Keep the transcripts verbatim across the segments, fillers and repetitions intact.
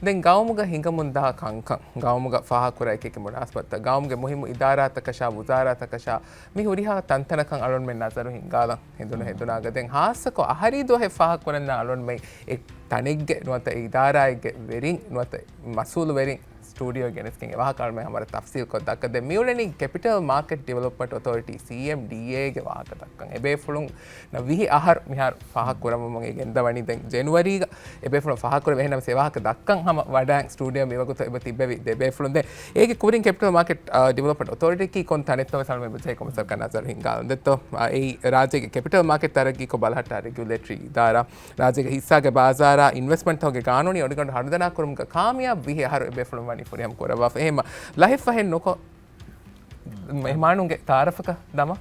ދެން ގައުމުގަ ހިނގަމުންދާ ކަންކަން، ގައުމުގަ ފާހަގަކުރާ އެކި އެކި މުނާސަބަތުތައް، ގައުމުގެ މުހިއްމު އިދާރާތަކަށާ، ވުޒާރާތަކަށާ މި ހުރިހާ ތަންތަނަކަށް އަޅުންމެން ނަޒަރު ހިންގާލަން ހެނދުނު ހެނދުނާގަ. ދެން ހާއްސަކޮށް އަހަރީ ދުވަހެއް ފާހަގަކުރަންޏާ އަޅުންމެން އެ ތަނެއްގެ ނުވަތަ އެ އިދާރާއެއްގެ ވެރިން ނުވަތަ މަސްއޫލު ވެރިން ސްޓޫޑިއޯ ގެނެސްގެން އެ ވާހަކަ އަޅުމެން ހަމަ ވަރަށް ތަފްސީލްކޮށް ދައްކަ. ދެން މިއުޅެނީ ކެޕިޓަލް މާކެޓް ޑިވެލޮޕްމަންޓް އޮތޯރިޓީ، ސީއެމްޑީއޭ، ގެ ވާހަކަ ދައްކަން. އެބޭފުޅުންނަށް ވިހި އަހަރު މިހާރު ފާހަގަ ކުރަމުން އެ ގެންދަވަނީ. ދެން ޖެނުއަރީގަ އެބޭފުޅުން ފާހަގަ ކުރެވި. އެހެންނަމަވެސް އެ ވާހަކަ ދައްކަން ހަމަ ވަޑައިން ސްޓޫޑިއޯ މިވަގުތު އެބަ ތިއްބެވި ދެ ބޭފުޅުން. ދެން އޭގެ ކުރިން ކެޕިޓަލް މާކެޓް، އާ، ޑިވެލޮޕްމަންޓް އޮތޯރިޓީއަކީ ކޮން ތަނެއްތޯ ވެސް އަޅުމެން ބުޖެހޭ ކޮންމެސް ވަރަކަށް ނަޒަރު ހިންގާލަން ދެއްތޯ. އާ، އެއީ ރާއްޖޭގެ ކެޕިޓަލް މާކެޓް ތަރައްގީކޮށް ބަލަހައްޓާ ރެގިއުލޭޓަރީ އިދާރާ، ރާއްޖޭގެ ހިއްސާގެ ބާޒާރާ، އިންވެސްޓްމަންޓްތަކުގެ ގާނޫނީ އޮނިގަނޑު ހަރުދަނާ ކުރުމުގަ ކާމިޔާބު ވިހި އަހަރު އެބޭފުޅުން ވަނީ ފުރިހަމަ ކުރައްވާފަ. އެހެންމަ ލަހިފަހެއް ނުކޮށް، މެހެމާނުންގެ ތައާރަފަކަށް ދަމާ.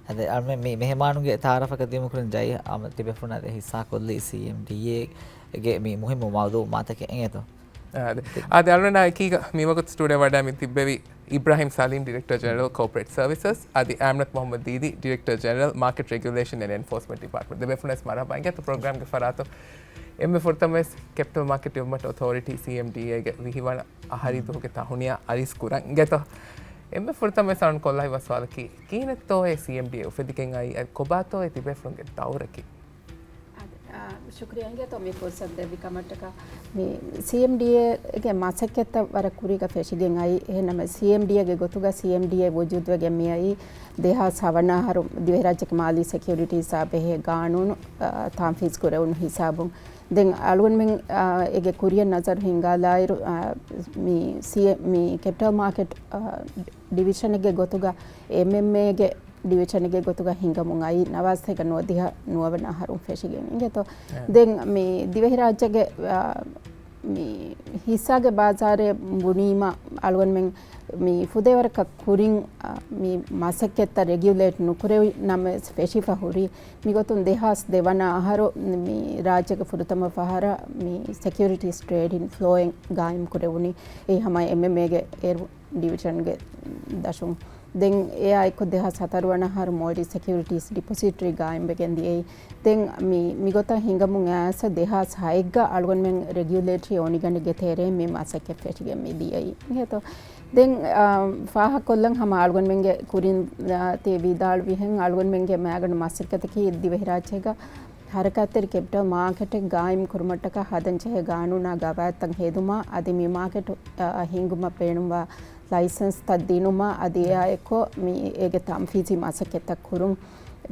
އަދި އަޅުމެން މި މެހެމާނުންގެ ތައާރަފަކަށް ދިޔުމުގެ ކުރިން ޖައި އަމަ ތިބޭފުޅުންނާ އަދި ހިއްސާކޮށްލީ ސީއެމްޑީއޭގެ މި މުހިއްމު މައުލޫމާތަކެއް އެނގޭތޯ؟ އާ، އަދި، އަދި އަޅުގަނޑާ އެކީގަ މިވަގުތު ސްޓޫޑިއޯ ވަޑައި މި ތިއްބެވި އިބްރާހިމް ސަލީމް، ޑިރެކްޓަރ ޖެނެރަލް ކޯޕަރޭޓް ސަރވިސަސް، އަދި އަމްނަތް މުހައްމަދު ދީދީ، ޑިރެކްޓަރ ޖެނެރަލް މާކެޓް ރެގިއުލޭޝަން އެންޑް އެންފޯސްމަންޓް ޑިޕާޓްމަންޓް. ދެބޭފުޅުންވެސް މަރުހަބާ އިނގޭތޯ ޕްރޮގްރާމްގެ ފަރާތުން. އެންމެ ފުރަތަމަވެސް ކެޕިޓަލް މާކެޓް ޑިވެލޮޕްމަންޓް އޮތޯރިޓީ، ސީއެމްޑީއޭގެ ވިހި ވަނަ އަހަރީ ދުވަހުގެ ތަހުނިޔާ އަރިސް ކުރަން އިނގޭތޯ. އެންމެ ފުރަތަމަވެސް އަޅުން ކޮށްލާ ހިތްވާ ސުވާލަކީ، ކިހިނެއްތޯއޭ ސީއެމްޑީއޭ އުފެދިގެން އައީ؟ އަދި ކޮބާތޯއޭ ތިބޭފުޅުންގެ ދައުރަކީ؟ އަދި، އާ، ޝުކުރިއްޔާ އިނގޭތޯ މި ފުރުސަތު ދެއްވި ކަމަށްޓަކާ. މި ސީއެމްޑީއޭގެ މަސައްކަތްތައް ވަރަށް ކުރީގަ ފެށިގެން އައީ. އެހެންނަމަވެސް ސީއެމްޑީއޭގެ ގޮތުގަ ސީއެމްޑީއޭ ވުޖޫދުވެގެން މިއައީ ދެހާސް ހަވަނަ އަހަރު ދިވެހިރާއްޖޭގެ މާލީ ސެކިއުރިޓީސްއާ ބެހޭ ގާނޫނު، އާ، ތަންފީޒް ކުރެވުނު ހިސާބުން. ދެން އަޅުގަނޑުމެން، އާ، އޭގެ ކުރިއަށް ނަޒަރު ހިންގާލާއިރު، އާ، މި ސީއެ-، މި ކެޕިޓަލް މާކެޓް، އާ، ޑިވިޝަނެއްގެ ގޮތުގަ އެމްއެމްއޭގެ ޑިވިޝަނެއްގެ ގޮތުގަ ހިނގަމުން އައީ ނަވާސްތޭކަ ނުވަދިހަ ނުވަވަނަ އަހަރުން ފެށިގެން އިނގޭތޯ. އެ. ދެން މި ދިވެހިރާއްޖޭގެ، އާ، މި ހިއްސާގެ ބާޒާރެއް ބުނީމަ އަޅުގަނޑުމެން މި ފުދޭވަރަކަށް ކުރިން، އާ، މި މަސައްކަތްތައް ރެގިއުލޭޓް ނުކުރެވި ނަމަވެސް ފެށިފަ ހުރީ. މިގޮތުން ދެހާސް ދެވަނަ އަހަރު މި ރާއްޖޭގެ ފުރަތަމަ ފަހަރަށް މި ސެކިއުރިޓީސް ޓްރޭޑިން ފްލޯއެއް ގާއިމް ކުރެވުނީ. އެއީ ހަމަ އެމްއެމްއޭގެ އޭރު ޑިވިޝަންގެ ދަށުން. ދެން އެއާ އެކު ދެހާސް ހަތަރު ވަނަ އަހަރު މޯލްޑިވްސް ސެކިއުރިޓީސް ޑިޕޮޒިޓަރީ ގާއިމްވެގެން ދިޔައީ. ދެން މި، މިގޮތަށް ހިނގަމުން އައިސް ދެހާސް ހައެއްގަ އަޅުގަނޑުމެން ރެގިއުލޭޓަރީ އޮނިގަނޑެއްގެ ތެރޭ މި މަސައްކަތް ފެށިގެން މި ދިޔައީ. އިނގޭތޯ؟ ދެން، އާ، ފާހަގަކޮށްލަން ހަމަ އަޅުގަނޑުމެންގެ ކުރިން، އާ، ތި ވިދާޅުވިހެން އަޅުގަނޑުމެންގެ މައިގަނޑު މަސައްކަތަކީ ދިވެހިރާއްޖޭގަ ހަރަކާތްތެރި ކެޕިޓަލް މާކެޓެއް ގާއިމް ކުރުމަށްޓަކާ ހަދަންޖެހޭ ގާނޫނާ ގަވާއިދުތައް ހެދުމާ، އަދި މި މާކެޓު، އާ، ހިންގުމަށް ބޭނުންވާ ލައިސަންސްތައް ދިނުމާ، އަދި އެއާއެކު މި އޭގެ ތަންފީޒީ މަސައްކަތްތައް ކުރުން.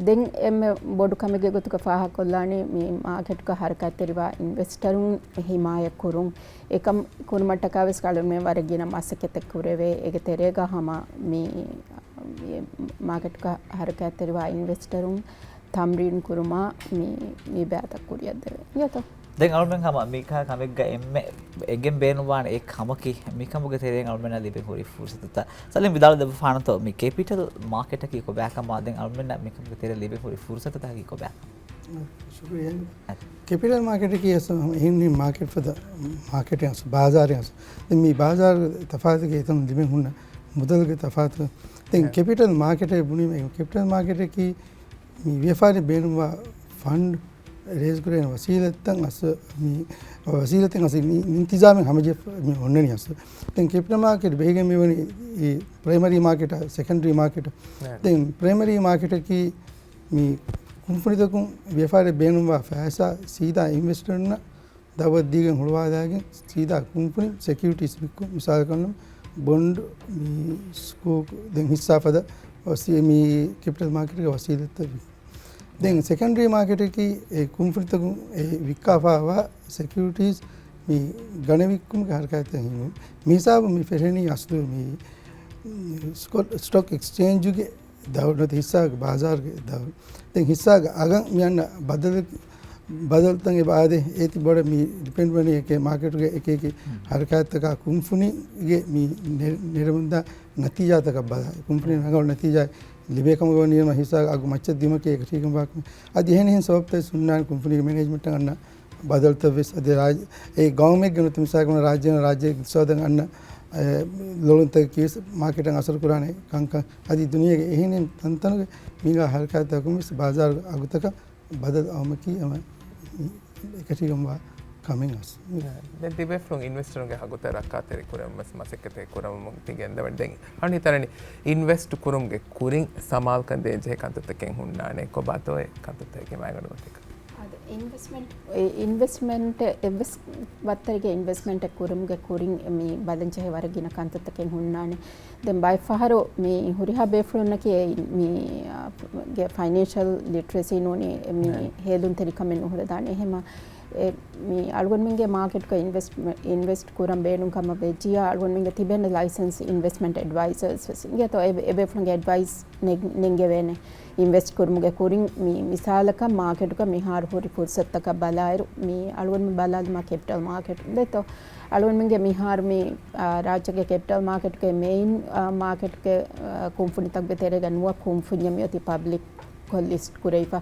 ދެން އެންމެ ބޮޑު ކަމެއްގެ ގޮތުގަ ފާހަގަކޮށްލާނީ މި މާކެޓުގަ ހަރަކާތްތެރިވާ އިންވެސްޓަރުން ހިމާޔަތް ކުރުން. އެކަން ކުރުމަށްޓަކާވެސް އަޅުގަނޑުމެން ވަރަށް ގިނަ މަސައްކަތެއް ކުރެވޭ. އޭގެ ތެރޭގަ ހަމަ މި، މި މާކެޓުގަ ހަރަކާތްތެރިވާ އިންވެސްޓަރުން ތަމްރީން ކުރުމާ މި، މި ބައިތައް ކުރިއަށް ދެވޭ. އިނގޭތޯ؟ ދެން އަޅުމެން ހަމަ މިކާ ކަމެއްގަ އެންމެ އެނގެން ބޭނުންވާނެ އެއް ކަމަކީ، މިކަމުގެ ތެރެއިން އަޅުމެންނަށް ލިބެން ހުރި ފުރުސަތުތައް. ސަލީމް ވިދާޅު ދެއްވާނެތޯ، މި ކެޕިޓަލް މާކެޓަކީ ކޮބާކަމާ، ދެން އަޅުމެންނަށް މިކަމުގެ ތެރެއިން ލިބެން ހުރި ފުރުސަތުތަކަކީ ކޮބާކަމާ؟ ޝުކުރިއްޔާ. އަދި. ކެޕިޓަލް މާކެޓަކީ އަސް އެހެން މާކެޓް ފަދަ މާކެޓެއް އަސް ބާޒާރެއް އަސް. ދެން މި ބާޒާރުގެ ތަފާތުގެ އެތަނުން ލިބެން ހުންނަ މުދަލުގެ ތަފާތު. ދެން އެ. ކެޕިޓަލް މާކެޓެއް ބުނީމަ، ކެޕިޓަލް މާކެޓަކީ މި ވިޔަފާރި ބޭނުންވާ ފަންޑް ރޭޒް ކުރޭނެ ވަސީލަތްތައް އަސް، މި ވަސީލަތެއް އަސް މި އިންތިޒާމެއް ހަމަޖެހި މި އޮންނަނީ އަސް. ދެން ކެޕިޓަލް މާކެޓް ބެހިގެން މިވަނީ އެ ޕްރައިމަރީ މާކެޓާ، ސެކަންޑަރީ މާކެޓާ. އެ. ދެން ޕްރައިމަރީ މާކެޓަކީ މި ކުންފުނިތަކުން ވިޔަފާރި ބޭނުންވާ ފައިސާ ސީދާ އިންވެސްޓަރުންނަށް ދައުވަތު ދީގެން ހުޅުވާލާގެން ސީދާ ކުންފުނި ސެކިއުރިޓީސް ވިއްކުން، މިސާލަކަށް މި ބޮންޑް، މި ސްކޫކް، ދެން ހިއްސާ ފަދަ ވަސީ-، މި ކެޕިޓަލް މާކެޓްގެ ވަސީލަތްތައް ވިއްކުން. ދެން ސެކަންޑަރީ މާކެޓަކީ އެ ކުންފުނިތަކުން އެ ވިއްކާފާވާ ސެކިއުރިޓީސް މި ގަނެ ވިއްކުމުގެ ހަރަކާތްތައް ހިނގުން. މި ހިސާބު މި ފެށެނީ އަސްލު މި ސްކޮ-، ސްޓޮކް އެކްސްޗޭންޖުގެ ދައުރު ނުވަތަ ހިއްސާގެ ބާޒާރުގެ ދައުރު. ދެން ހިއްސާގެ އަގަށް މި އަންނަ ބަދަލު، ބަދަލުތައް އެބަ އާދޭ. އޭތި ބޮޑަށް މި ޑިޕެންޑް ވަނީ އެކެ މާކެޓުގެ އެކި އެކި ހަރަކާތްތަކާ ކުންފުނީގެ މި ނެ-، ނެރެމުންދާ ނަތީޖާތަކަށް ބަލާ. ކުންފުނީ ރަނގަޅު ނަތީޖާ ލިބޭ ކަމުގަ ވަނީ ހިއްސާގެ އަގު މައްޗަށް ދިއުމަކީ އެކަށީގެން ވާ ކަމެއް. އަދި އެހެނިހެން ސަބަބުތައް ހުންނާނެ ކުންފުނީގެ މެނޭޖްމަންޓަށް އަންނަ ބަދަލުތައް ވެސް. އަދި ރާއްޖެ، އެ ގައުމެއްގެ ނުވަތަ މިސާލަކަށް ރާއްޖޭން ރާއްޖޭގެ އިޤްތިޞާދަށް އަންނަ، އެ، ލޮޅުންތަކަކީ ވެސް މާކެޓަށް އަސަރު ކުރާނެ ކަންކަން. އަދި ދުނިޔޭގެ އެހެނިހެން ތަންތަނުގެ މިގާ ހަރަކާތްތަކުން ވެސް ބާޒާރުގެ އަގުތަކަށް ބަދަލު އައުމަކީ ހަމަ އެކަށީގެންވާ ކަމެއް އަސް. ދެން ތިބޭފުޅުން އިންވެސްޓަރުންގެ ހަގުތައް ރައްކާތެރި ކުރަމުން ވެސް މަސައްކަތެއް ކުރަމުން ތި ގެންދަވަނީ. ދެން އަހަން ހިތަށް އަރަނީ އިންވެސްޓް ކުރުމުގެ ކުރިން ސަމާލުކަން ދޭންޖެހޭ ކަންތައްތަކެއް ހުންނާނެ. ކޮބާތޯ އެ ކަންތައްތަކެއް މައިގަނޑު ގޮތަކަށް؟ އަދި އިންވެސްޓްމަންޓް، އެ އިންވެސްޓްމަންޓް އެއްވެސް ވައްތަރެއްގެ އިންވެސްޓްމަންޓެއް ކުރުމުގެ ކުރިން މި ބަލަންޖެހޭ ވަރަށް ގިނަ ކަންތައްތަކެއް ހުންނާނެ. ދެން ބައެއް ފަހަރު މި ހުރިހާ ބޭފުޅުންނަކީ އެ މި، އާ، ގެ ފައިނޭންޝަލް ލިޓްރެސީ ނޫނީ އެ މި ހޭލުންތެރިކަމެއް ނުހުރެދާނެ. އެހެމަ އެ މި އަޅުގަނޑުމެންގެ މާކެޓުގަ އިންވެސްޓް، އިންވެސްޓް ކުރަން ބޭނުން ކަމަށް ވެއްޖިއްޔާ އަޅުގަނޑުމެންގެ ތިބޭނެ ލައިސަންސް އިންވެސްޓްމަންޓް އެޑްވައިޒަރސް ވެސް އިނގޭތޯ އެ، އެބޭފުޅުންގެ އެޑްވައިސް ނެގ-، ނެންގެވޭނެ. އިންވެސްޓް ކުރުމުގެ ކުރިން މި މިސާލަކަށް މާކެޓުގަ މިހާރު ހުރި ފުރުސަތުތަކަށް ބަލާއިރު، މި އަޅުގަނޑުމެން ބަލާލުމާ ކެޕިޓަލް މާކެޓް ދެތޯ. އަޅުގަނޑުމެންގެ މިހާރު މި، އާ، ރާއްޖޭގެ ކެޕިޓަލް މާކެޓުގެ މެއިން، އާ، މާކެޓުގެ، އާ، ކުންފުނިތަކުގެ ތެރޭގަ ނުވަ ކުންފުންޏެއް މިއޮތީ ޕަބްލިކްކޮށް ލިސްޓް ކުރެވިފަ.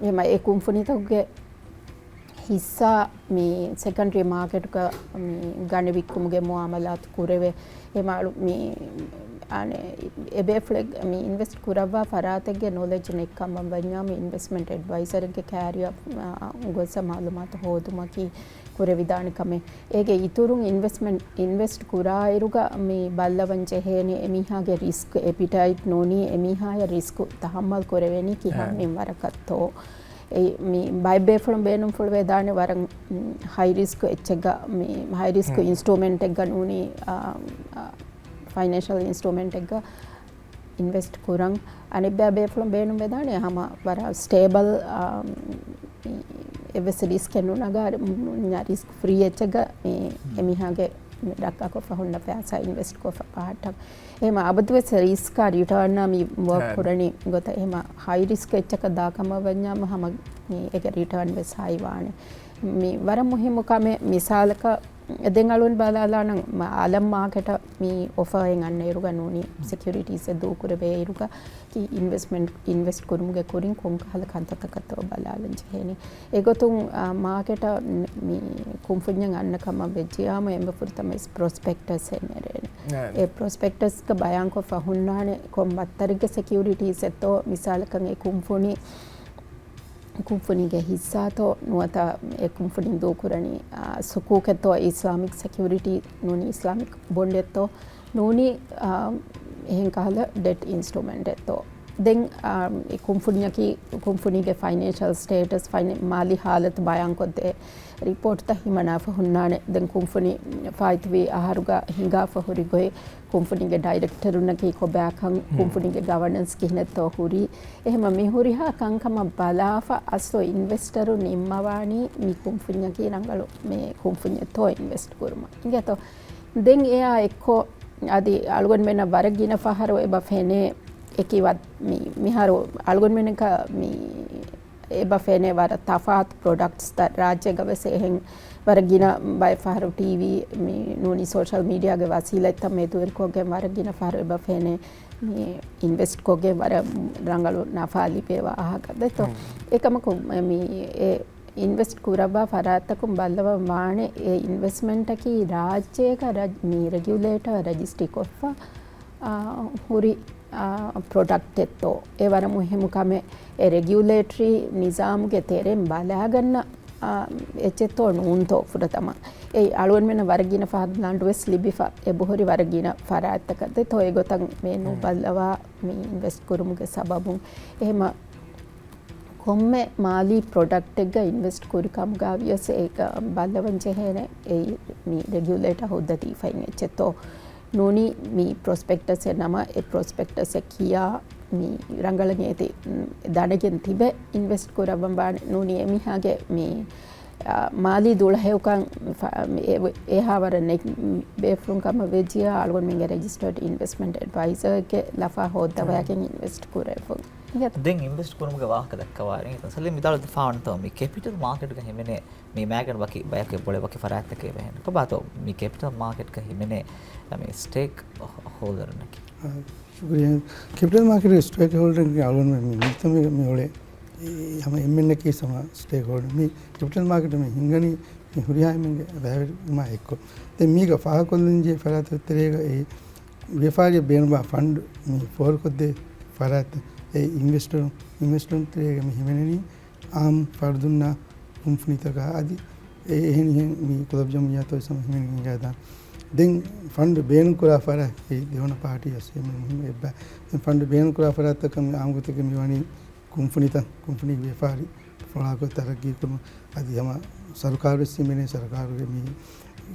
އެހެމަ އެ ކުންފުނިތަކުގެ ހިއްސާ މި ސެކަންޑްރީ މާކެޓުގަ މި ގަނެ ވިއްކުމުގެ މުއާމަލާތު ކުރެވޭ. އެ މާ-، މި، އަނެ، އެބޭފުޅެއް މި އިންވެސްޓް ކުރައްވާ ފަރާތެއްގެ ނޮލެޖް ނެތްކަމަށް ވަންޏާ މި އިންވެސްޓްމަންޓް އެޑްވައިޒަރެއްގެ ކާރިއަށް، އާ، ގޮސް މައުލޫމާތު ހޯދުމަކީ ކުރެވިދާނެ ކަމެއް. އޭގެ އިތުރުން އިންވެސްޓްމަންޓް، އިންވެސްޓް ކުރާއިރުގަ މި ބައްލަވަން ޖެހޭނެ އެމީހާގެ ރިސްކް އެޕިޓައިޓް ނޫނީ އެމީހާޔަށް ރިސްކް ތަހައްމަލް ކުރެވޭނީ ކިހާ މިންވަރަކަށްތޯ. އެ، މި ބައެއް ބޭފުޅުން ބޭނުންފުޅުވެދާނެ ވަރަށް، މް، ހައި ރިސްކް އެއްޗެއްގަ، މި ހައި ރިސްކް އިންސްޓްރޫމެންޓެއްގަ ނޫނީ، އާ، އާ، ފައިނޭންޝަލް އިންސްޓްރޫމެންޓެއްގަ އިންވެސްޓް ކުރަން. އަނެއްބައި ބޭފުޅުން ބޭނުންވެދާނެ ހަމަ ވަރަށް ސްޓޭބަލް، އާ، މި އެއްވެސް ރިސްކެއް ނުނަގާ، މް، ރިސްކް ފްރީ އެއްޗެއްގަ މި އެމީހާގެ ރައްކާކޮށްފަ ހުންނަ ފައިސާ އިންވެސްޓް ކޮށްފަ ޕާޓަށް. އެހެމަ އަބަދުވެސް ރިސްކާ ރިޓާންއާ މި ވޯކް ކުރަނީ ގޮތަށް. އެހެމަ ހައި ރިސްކް އެއްޗަކަށް ދާ ކަމަށް ވަންޏާމަ ހަމަ މި އޭގެ ރިޓާން ވެސް ހައި ވާނެ. މި ވަރަށް މުހިއްމު ކަމެއް. މިސާލަކަށް ދެން އަޅުން ބަލާލާނަން މަ-، އަލަށް މާކެޓަށް މި އޮފަރ އެއް އަންނައިރުގަ ނޫނީ ސެކިއުރިޓީސް އެއް ދޫކުރެވޭއިރުގަ ކި އިންވެސްޓްމަންޓް، އިންވެސްޓް ކުރުމުގެ ކުރިން ކޮންކަހަލަ ކަންތައްތަކަށްތޯ ބަލާލަން ޖެހޭނީ. އެގޮތުން، އާ، މާކެޓަށް މި ކުންފުންޏެއް އަންނަ ކަމަށް ވެއްޖިއްޔާމަ އެންމެ ފުރަތަމަ ވެސް ޕްރޮސްޕެކްޓަސް އެއް ނެރޭނެ. އެ ޕްރޮސްޕެކްޓަސްގަ ބަޔާންކޮށްފަ ހުންނާނެ ކޮން ބައްތަރެއްގެ ސެކިއުރިޓީސް އެއްތޯ، މިސާލަކަށް އެ ކުންފުނި، ކުންފުނީގެ ހިއްސާތޯ ނުވަތަ އެ ކުންފުނިން ދޫކުރަނީ، އާ، ސުކޫކެއްތޯ، އިސްލާމިކް ސެކިއުރިޓީ ނޫނީ އިސްލާމިކް ބޮންޑެއްތޯ، ނޫނީ، އާ، އެހެން ކަހަލަ ޑެޓް އިންސްޓްރޫމެންޓެއްތޯ. ދެން، އާ، އެ ކުންފުނިއަކީ، ކުންފުނީގެ ފައިނޭންޝަލް ސްޓޭޓަސް، ފައިނޭ-، މާލީ ހާލަތު ބަޔާންކޮށްދޭ ރިޕޯޓްތައް ހިމަނާފަ ހުންނާނެ. ދެން ކުންފުނި ފާއިތުވި އަހަރުގަ ހިނގާފަ ހުރި ގޮތް، ކުންފުނީގެ ޑައިރެކްޓަރުންނަކީ ކޮބާކަން، ކުންފުނީގެ ގަވަނަންސް ކިހިނެއްތޯ ހުރީ. އެހެމަ މި ހުރިހާ ކަންކަމަށް ބަލާފަ އަސްލު އިންވެސްޓަރު ނިންމަވާނީ މި ކުންފުންޏަކީ ރަނގަޅު މި ކުންފުންޏެއްތޯ އިންވެސްޓް ކުރުމަށް. އިނގޭތޯ؟ ދެން އެއާ އެއްކޮށް އަދި އަޅުގަނޑުމެންނަށް ވަރަށް ގިނަ ފަހަރު އެބަ ފެނޭ އެކި ވަ-، މި-، މިހާރު އަޅުގަނޑުމެންނަކަށް މި އެބަ ފެނޭ ވަރަށް ތަފާތު ޕްރޮޑަކްޓްސްތައް ރާއްޖޭގަ ވެސް އެހެން ވަރަށް ގިނަ ބައެއް ފަހަރު ޓީވީ މި ނޫނީ ސޯޝަލް މީޑިއާގެ ވަސީލަތްތައް މެދުވެރިކޮށްގެން ވަރަށް ގިނަ ފަހަރު އެބަ ފެނޭ މި އިންވެސްޓް ކޮށްގެން ވަރަށް ރަނގަޅު ނަފާ ލިބޭ ވާހަކަ ދެތޯ. އެކަމަކު މި އެ އިންވެސްޓް ކުރައްވާ ފަރާތްތަކުން ބައްލަވަން ވާނެ އެ އިންވެސްޓްމަންޓަކީ ރާއްޖޭގަ ރަ-، މި ރެގިއުލޭޓަރ ރަޖިސްޓްރީ ކޮށްފަ އާ، ހުރި، އާ، ޕްރޮޑަކްޓެއްތޯ. އެ ވަރަށް މުހިއްމު ކަމެއް. އެ ރެގިއުލޭޓަރީ ނިޒާމުގެ ތެރެއިން ބަލާގަންނަ، އާ، އެއްޗެއްތޯ ނޫންތޯ ފުރަތަމަ. އެ އަޅުގަނޑުމެންނަށް ވަރަށް ގިނަ ފަހަތު ލަނޑުވެސް ލިބިފަ އެބަހުރި ވަރަށް ގިނަ ފަރާތްތަކަށް ދެތޯ. އެގޮތަށް މި ނުބައްލަވާ މި އިންވެސްޓް ކުރުމުގެ ސަބަބުން. އެހެމަ ކޮންމެ މާލީ ޕްރޮޑަކްޓެއްގަ އިންވެސްޓް ކުރި ކަމުގަ ވިޔަސް އޭގަ ބައްލަވަން ޖެހޭނެ އެއީ މި ރެގިއުލޭޓަރ ހުއްދަ ދީފައިން އެއްޗެއްތޯ. ނޫނީ މި ޕްރޮސްޕެކްޓަސް އެއް ނަމަ، އެ ޕްރޮސްޕެކްޓަސް އެއް ކިޔާ މި ރަނގަޅަށް އޭތި ދަނެގެން ތިބެ އިންވެސްޓް ކުރައްވަން ވާނެ. ނޫނީ އެމީހާގެ މި، އާ، މާލީ ދުޅަހެޔޮކަން އެ-، އެހާވަރަށް ނެތް ބޭފުޅުން ކަމަށް ވެއްޖިއްޔާ އަޅުގަނޑުމެންގެ ރެޖިސްޓަރޑް އިންވެސްޓްމަންޓް އެޑްވައިޒަރގެ ލަފާ ހޯއްދަވައިގެން އިންވެސްޓް ކުރެވުން. ދެން އިންވެސްޓް ކުރުމުގެ ވާހަކަ ދައްކަވާ އިނގޭތޯ. ސަލީމް ވިދާޅުވި ފާވަންތޯ މި ކެޕިޓަލް މާކެޓްގަ ހިމެނޭ މި މައިގަނޑު ވަކި ބަޔަކު އެބައޮޅޭ ވަކި ފަރާތްތަކެއް އެބަހެން. ކޮބާތޯ މި ކެޕިޓަލް މާކެޓްގަ ހިމެނޭ މި ސްޓޭކް ހޯލްޑަރުންނަކީ؟ އާ، ޝުކުރިއްޔާ. ކެޕިޓަލް މާކެޓްގެ ސްޓޭކް ހޯލްޑަރުން އަޅުގަނޑުމެން މި މުޖްތަމަޢުގަ މި އުޅޭ އެ ހަމަ އެންމެންނަކީ ހަމަ ސްޓޭކް ހޯލްޑަރު. މި ކެޕިޓަލް މާކެޓް މި ހިންގަނީ މި ހުރިހާ އެންމެންގެ ބައިވެރިވުމާ އެއްކޮށް. ދެން މީގަ ފާހަގަކޮށްލަންޖެހޭ ފަރާތްތަކުގެ ތެރޭގަ އެ ވިޔަފާރިއަށް ބޭނުންވާ ފަންޑް މި ފޯރުކޮށްދޭ ފަރާތްތައް އެ އިންވެސްޓަރު-، އިންވެސްޓަރުން ތެރޭގަ މި ހިމެނެނީ އާއްމު ފަރުދުންނާ ކުންފުނިތަކާ އަދި އެ އެހެނިހެން މި ކްލަބް ޖަމްއިއްޔާތޯ ސަމަ ހިމެނިގެން ހިނގާދާނެ. ދެން ފަންޑް ބޭނުންކުރާ ފަރާތް އެ ދެވަނަ ޕާޓީ އަސް އެންމެ މުހިންމު އެއްބަ. ދެން ފަންޑް ބޭނުންކުރާ ފަރާތްތަކަށް މި އާންމުގޮތެއްގަ މި ވަނީ ކުންފުނިތައް، ކުންފުނީގެ ވިޔަފާރި ފޮޅާކޮށް ތަރައްގީކުރުން. އަދި ހަމަ ސަރުކާރު ވެސް ހިމެނޭ، ސަރުކާރުގެ މި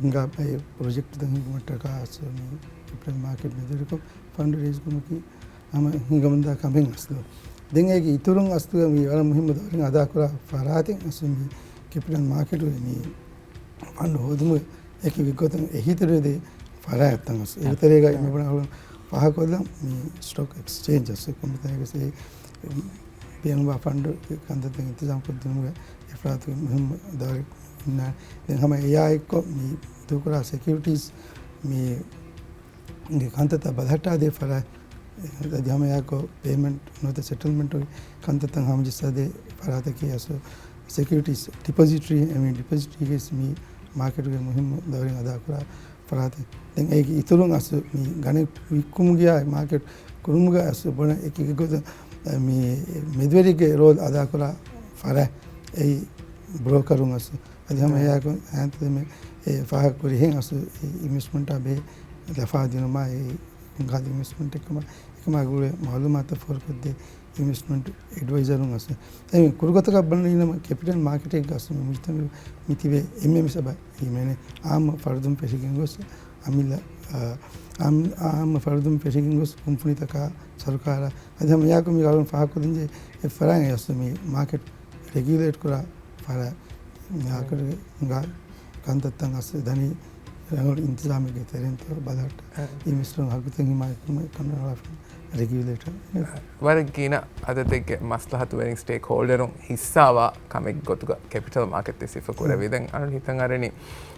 ހިނގާ އެ ޕްރޮޖެކްޓްތައް ހިންގުމަށްޓަކާ އަސް މި ކެޕިޓަލް މާކެޓް މެދުވެރިކޮށް ފަންޑް ރޭޒް ކުރުމަކީ ހަމަ ހިނގަމުންދާ ކަމެއް އަސްލު. ދެން އޭގެ އިތުރުން އަސްލު މި ވަރަށް މުހިންމު ދައުރެއް އަދާކުރާ ފަރާތެއް އަސްލު މި ކެޕިޓަލް މާކެޓުގެ މި ފަންޑް ހޯދުމުގެ އެކި ގޮތުން އެހީތެރިވެދޭ ފަރާތްތައް އަސް. އެ ތެރޭގައި މި ބުނާ ހުޅުން ފާހަގަކޮށްލަން މި ސްޓޮކް އެކްސްޗޭންޖް އަސް ކޮންމެ ތަނެއްގަސް އެ ބޭނުންވާ ފަންޑު ކަންތައްތައް އިންތިޒާމް ކޮށްދިނުމުގެ އެ ފަރާތުގެ މުހިންމު ދައުރެއް އިންނާނެ. ދެން ހަމަ އެއާ އެއްކޮށް މި ދޫކުރާ ސެކިއުރިޓީސް މި ގެ ކަންތައްތައް ބަލަހައްޓާދޭ ފަރާތް، އަދި ހަމައެއާއެކު ޕޭމެންޓް ނުވަތަ ސެޓްލްމަންޓުގެ ކަންތައްތައް ހަމަޖައްސާދޭ ފަރާތަކީ އަސް ސެކިއުރިޓީސް ޑިޕޮޒިޓްރީ، އެ މީ ޑިޕޮޒިޓްރީގެ މި މާކެޓުގެ މުހިންމު ދައުރެއް އަދާކުރާ ފަރާތެއް. ދެން އޭގެ އިތުރުން އަސް މި ގަނެ ވިއްކުމުގެ މާކެޓް ކުރުމުގަ އަސް ބޮނަ އެކި ގޮތަށް މި މެދުވެރިގެ ރޯލް އަދާކުރާ ފަރާތް އެއީ ބްރޯކަރުން އަސް. އަދި ހަމަ އެއާއެކު އައިންތައް މި އެ ފާހަގަކުރިހެން އަސް އިންވެސްޓްމަންޓާ ބެހޭ ލަފާ ދިނުމާ އެ ހިނގާ އިންވެސްޓްމަންޓެއް ކަމަށް އެކަމާ ގުޅޭ މައުލޫމާތު ފޯރުކޮށްދޭ އިންވެސްޓްމަންޓް އެޑްވައިޒަރުން އަސް. އެ ކުރުގޮތަކަށް ބަންނަ އިނަމަ ކެޕިޓަލް މާކެޓެއްގަ އަސް މި މުޖްތަމަޢު މި ތިބޭ އެންމެ މި ސަބަ ހިމެނޭ އާއްމު ފަރުދުން ފެށިގެން ގޮސް އަމިއްލަ، އާ، އާއްމު، އާއްމު ފަރުދުން ފެށިގެން ގޮސް ކުންފުނިތަކާ ސަރުކާރާ އަދި ހަމަ އެއާކު މި ގަވަން ފާހަގަކޮށްދިންޖެ އެ ފަރާތް އަސް މި މާކެޓް ރެގިއުލޭޓް ކުރާ ފަރާތް މާކެޓްގެ ކަންތައްތައް އަސް ދަނީ ރަނގަޅު އިންތިޒާމެއްގެ ތެރެއިން ބަލަހައްޓާ އިންވެސްޓަރުން ހައްގުތައް ހިމާޔަތްކުރުމަށް ރެގިއުލޭޓަރ. ވަރަށް ގިނަ އަދަދެއްގެ މަސްލަހަތުވެރިން ސްޓޭކް ހޯލްޑަރުން ހިއްސާވާ ކަމެއް ގޮތުގަ ކެޕިޓަލް މާކެޓް ސިފަ ކުރެވި. ދެން އަޅުން ހިތަށް އަރަނީ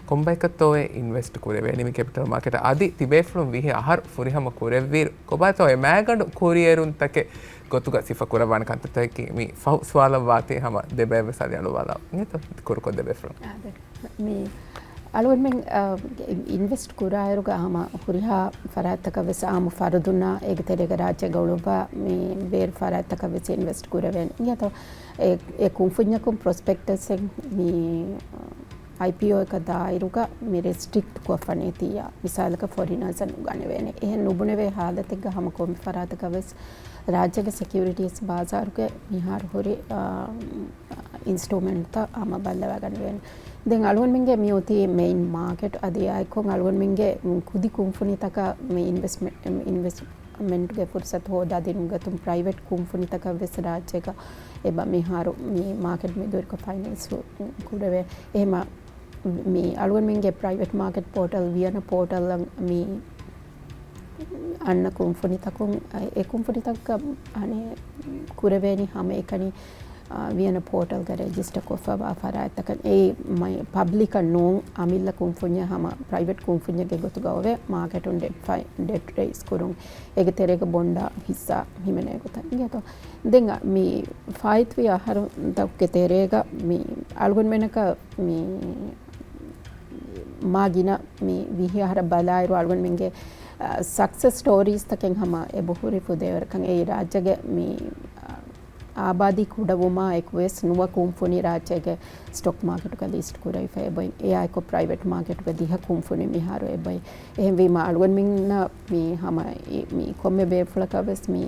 ކޮންބައިކަށްތޯއެ އިންވެސްޓް ކުރެވޭނީ މި ކެޕިޓަލް މާކެޓަށް؟ އަދި ތިބޭފުޅުން ވިހި އަހަރު ފުރިހަމަ ކުރެއްވިއިރު ކޮބާތޯއެ މައިގަނޑު ކުރިއެރުންތަކެއް ގޮތުގަ ސިފަ ކުރައްވާނެ ކަންތައްތަކަކީ މި ފަހު ސުވާލަށް ވާތީ ހަމަ ދެބައިވެސް އަލިއަޅުވާލާ އިނގޭތޯ ކުރުކޮށް ދެބޭފުޅުން. އާދެ. މި އަޅުގަނޑުމެން، އަ، އިންވެސްޓް ކުރާއިރުގަ ހަމަ ހުރިހާ ފަރާތްތަކަށް ވެސް އާއްމު ފަރުދުންނާ އޭގެ ތެރޭގަ ރާއްޖޭގަ އުޅުއްވާ މި ބޭރު ފަރާތްތަކަށް ވެސް އިންވެސްޓް ކުރެވޭނެ. އިނގޭތޯ އެ، އެ ކުންފުންޏަކުން ޕްރޮސްޕެކްޓަސްއެއް މި އައިޕީއޯއަކަށް ދާއިރުގަ މި ރެސްޓްރިކްޓް ކޮށްފަނޭތީއާ، މިސާލަކަށް ފޮރިނަރސް ނުގަނެވޭނެ. އެހެން ނުބުނެވޭ ހާލަތެއްގަ ހަމަ ކޮންމެ ފަރާތަކަށް ވެސް ރާއްޖޭގެ ސެކިއުރިޓީސް ބާޒާރުގެ މިހާރު ހުރި، އާ، އިންސްޓްރޫމެންޓްތައް ހަމަ ބައްލަވާގަނެވޭނެ. ދެން އަޅުގަނޑުމެންގެ މި އޮތީ މެއިން މާކެޓް އަދި އާއެކު އަޅުގަނޑުމެންގެ ކުދި ކުންފުނިތަކަށް މި އިންވެސްޓްމެ-، އިންވެސްޓްމެންޓްގެ ފުރުސަތު ހޯދާދިނުމުގެ ގޮތުން ޕްރައިވެޓް ކުންފުނިތަކަށް ވެސް ރާއްޖޭގަ އެބަ މިހާރު މި މާކެޓް މެދުވެރިކޮށް ފައިނޭންސް ކުރެވޭ. އެހެމަ މި އަޅުގަނޑުމެންގެ ޕްރައިވެޓް މާކެޓް ޕޯޓަލް ވިޔަނަ ޕޯޓަލްއަށް މި އަންނަ ކުންފުނިތަކުން، އެ ކުންފުނިތަކަށް އަނެއް ކުރެވޭނީ ހަމައެކަނި، އާ، ވިޔަނަ ޕޯޓަލްގަ ރެޖިސްޓަރ ކޮށްފަވާ ފަރާތްތަކަށް. އެއީ މައި-، ޕަބްލިކަށް ނޫން، އަމިއްލަ ކުންފުންޏެއް ހަމަ ޕްރައިވެޓް ކުންފުންޏެއްގެ ގޮތުގަ އޮވޭ، މާކެޓުން ޑެޓް ފައި-، ޑެޓް ރޭސް ކުރުން. އޭގެ ތެރޭގަ ބޮންޑާ ހިއްސާ ހިމެނޭ ގޮތަށް. އިނގޭތޯ؟ ދެން މި ފާއިތުވި އަހަރުތަކުގެ ތެރޭގަ މި އަޅުގަނޑުމެންނަކަށް މި މާ ގިނަ މި ވިހި އަހަރަށް ބަލާއިރު އަޅުގަނޑުމެންގެ، އަ، ސަކްސެސް ސްޓޯރީސްތަކެއް ހަމަ އެބަހުރި ފުދޭވަރަކަށް އެއީ ރާއްޖޭގެ މި، އަ، އާބާދީ ކުޑަވުމާ އެކުވެސް ނުވަ ކުންފުނި ރާއްޖޭގެ ސްޓޮކް މާކެޓުގަ ލިސްޓް ކުރެވިފަ އެބައި. އެއާއެކު ޕްރައިވެޓް މާކެޓުގަ ދިހަ ކުންފުނި މިހާރު އެބައި. އެހެންވީމަ އަޅުގަނޑުމެންނަށް މި ހަމަ އެ-، މި ކޮންމެ ބޭފުޅަކަށް ވެސް މި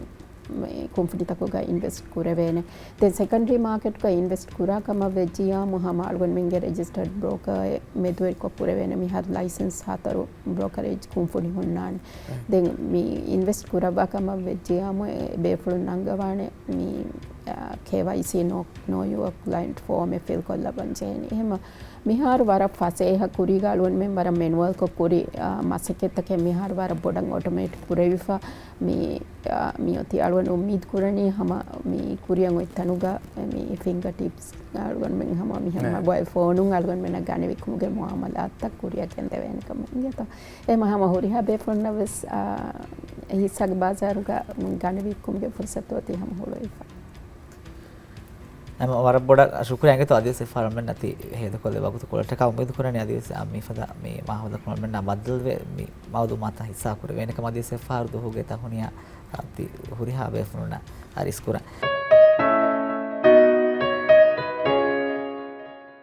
މި ކުންފުނިތަކުގަ އިންވެސްޓް ކުރެވޭނެ. ދެން ސެކަންޑަރީ މާކެޓްގަ އިންވެސްޓް ކުރާ ކަމަށް ވެއްޖިއްޔާމު ހަމަ އަޅުގަނޑުމެންގެ ރެޖިސްޓަރޑް ބްރޯކަރ މެދުވެރިކޮށް ކުރެވޭނެ. މިހާރު ލައިސަންސް ހަތަރު ބްރޯކަރޭޖް ކުންފުނި ހުންނާނެ. ދެން މި އިންވެސްޓް ކުރައްވާ ކަމަށް ވެއްޖިއްޔާމު އެ ބޭފުޅުން ނަންގަވާނެ މި، އާ، ކޭވައިސީ ނޯ، ނޯ ޔޫއާ ކްލައިންޓް ފޯމެއް ފިލް ކޮށްލައްވަން ޖެހޭނެ. އެހެމަ މިހާރު ވަރަށް ފަސޭހަ ކުރީގަ އަޅުގަނޑުމެން ވަރަށް މެނުއަލްކޮށް ކުރި، އާ، މަސައްކަތްތަކެއް މިހާރު ވަރަށް ބޮޑަށް އޮޓޮމޭޓް ކުރެވިފަ. މި، އާ، މިއޮތީ އަޅުގަނޑު އުއްމީދު ކުރަނީ ހަމަ މި ކުރިއަށް އޮތް ތަނުގަ މި ފިންގަ ޓިޕްސް އަޅުގަނޑުމެން ހަމަ މިހާރު މޮބައިލް ފޯނުން އަޅުގަނޑުމެންނަށް ގަނެވިއްކުމުގެ މުއާމަލާތްތައް ކުރިއަށް ގެންދެވޭނެ ކަމަށް އިނގޭތޯ. އެހެމަ ހަމަ ހުރިހާ ބޭފުޅުންނަށް ވެސް، އާ، ހިއްސާގެ ބާޒާރުގަ ގަނެވިއްކުމުގެ ފުރުސަތު އޮތީ ހަމަ ހުޅުވިފަ. ހަމަ ވަރަށް ބޮޑަށް ޝުކުރިއްޔާ އިނގޭތޯ އަދިވެސް އެއްފަހަރު އަޅުމެންނަށް ތި ހޭދަކޮށްލެއްވި ވަގުތުކޮޅަށްޓަކާ. އުއްމީދު ކުރަނީ އަދިވެސް މިފަދަ މި މާހައުލަކުން އަޅުމެންނާ ބައްދަލުވެ މި މައުލޫމާތު ހިއްސާ ކުރެވޭނެ ކަމަށް އަދިވެސް އެއްފަހަރު ދުވަހުގެ ތަހުނިޔާ ތި ހުރިހާ ބޭފުޅުންނަށް އަރިސް ކުރަން.